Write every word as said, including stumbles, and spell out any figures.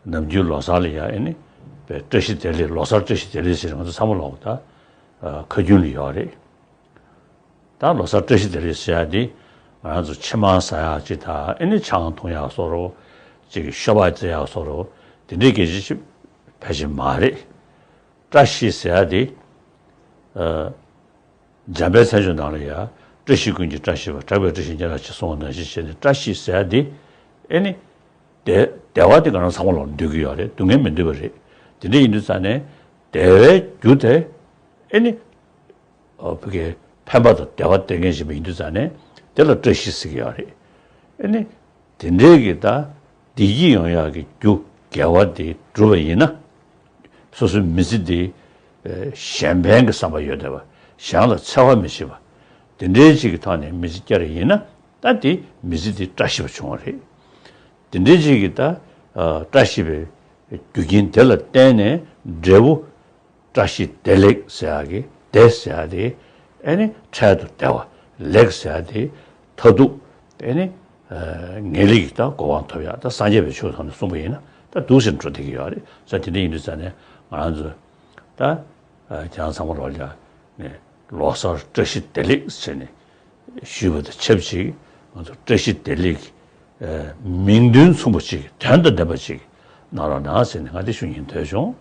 ནམ་རྒྱུན་ལོ་གསར་ལ་ཡ་ཨེ་ནི་བཀྲ་ཤིས་བདེ་ལེགས། ལོ་གསར་བཀྲ་ཤིས་བདེ་ལེགས་ཟེར་ང་ཚོ་ཚང་མ་ལོག་ད་ཁ་རྒྱུན་ལ་ཡོད་རེད། ད་ལོ་གསར་བཀྲ་ཤིས་བདེ་ལེགས་ཟེར་ཡ་དེ་ང་རང་ཚོ་ཕྱེ་མར་ཟ་ཡག་ཅིག་དང་ཨེ་ནི་ཆང་འཐུང་ཡག་བཟོ་འདྲ། ཅིག་ཤོ་སྦག་རྩེ་ཡག་བཟོ་འདྲ། དེ་འདྲའི་སྐད་ཆ་ཅིག་ཕལ་ཆེར་མ་རེད། བཀྲ་ཤིས་ཟེར་ཡ་དེ། ཨ། འཇམ་དཔལ་མཚན་བརྗོད་ནང་ལ་ཡ། བཀྲ་ཤིས་ཀུན་གྱི་བཀྲ་ཤིས་པ། གྲགས་པའི་བཀྲ་ཤིས་སྙན་གྲགས་ཆེ་གསུངས་པ་ནང་བཞིན་བྱས་ནས་བཀྲ་ཤིས་ཟེར་ཡ་དེ། ཨེ་ནི། བདེ་བདེ་བ་དེ་ང་རང་ཚང་མ་ལོག་འདོད་ཀྱི་ཡོད་རེད། སྡུག་བསྔལ་མི་འདོད་པ་རེད། དེ་འདྲ་ཡིན་དུས་ཙང་ནས་བདེ་བའི་རྒྱུ་དེ། ཨེ་ནི། ཨ། ཕ་གིའི་ཕན་པ་དང་བདེ་བ་སྟེར་མཁན་ཞིག་ཡིན་དུས་ཙང་ནས་དེ་ལ་བཀྲ་ཤིས་ཟེར་གྱི་ཡོད་རེད། ཨེ་ནི། དེ་འདྲའི་གི་ད་བདེ་སྐྱིད་ཡོང་ཡག་གི་རྒྱུ་དགེ་བ་དེ་བསྒྲུབས་པ་ཡིན་ན། སོ་སོའི་མི་ཚེ་འདི་གཞན་ཕན་གྱི་བསམ་པ་ཡོད་བསྡད་པ། གཞན་ལ་འཚེ་བ་མི་བྱེད་པ། དེ་འདྲའི་ཅིག་གི་ཐོག་ནས་མི་ཚེ་བསྐྱལ་བ་ཡིན་ན། ད་དེ་མི་ཚེ་འདི་བཀྲ་ཤིས་པ་བྱུང་བ་རེད། དེ་འདྲའི་ཅིག་གི་ད་བཀྲ་ཤིས་པའི་རྒྱུ་རྐྱེན་དེ་ལ་བརྟེན་ནས་འབྲས་བུ། བཀྲ་ཤིས་བདེ་ལེགས་ཟེར་ཡག་གི་བདེ་ཟེར་ཡག་དེ་ཨེ་ནི་འཕྲལ་དུ་བདེ་བ། ལེགས་ཟེར་ཡག་དེ་མཐར་ཐུག་ཨེ་ནི་ངེས་ལེགས་ཀྱི་ད་གོ་འཕང་ཐོབ་ཡག་ད་སངས་རྒྱས་པའི་ཆོས་ཐོག་ནས་གསུངས་པ་ཡིན་ན་ད་འདུག་སེ་འགྲོ་བསྡད་ཀྱི་ཡོད་རེད། ས་དེ་འདྲ་ཡིན་དུས་ཙང་ནས་ང་རང་ཚོ་ད་ཁྱེད་རང་ཚང་མ་ལོག་ལ་ནས་ལོ་གསར་བཀྲ་ཤིས་བདེ་ལེགས་ཟེར་ནས་ཞུས་པ་དང་ཆབས་ཅིག་ང་ཚོ་བཀྲ་ཤིས་བདེ་ལེགས་མིང་དོན་མཚུངས་པ་ཅིག་དོན་དང་ལྡན་པ་ཅིག་གནང་རོགས་གནང་ཟེར་ནས་ང་དེ་ཞུ་སྙིང་འདོད་བྱུང་།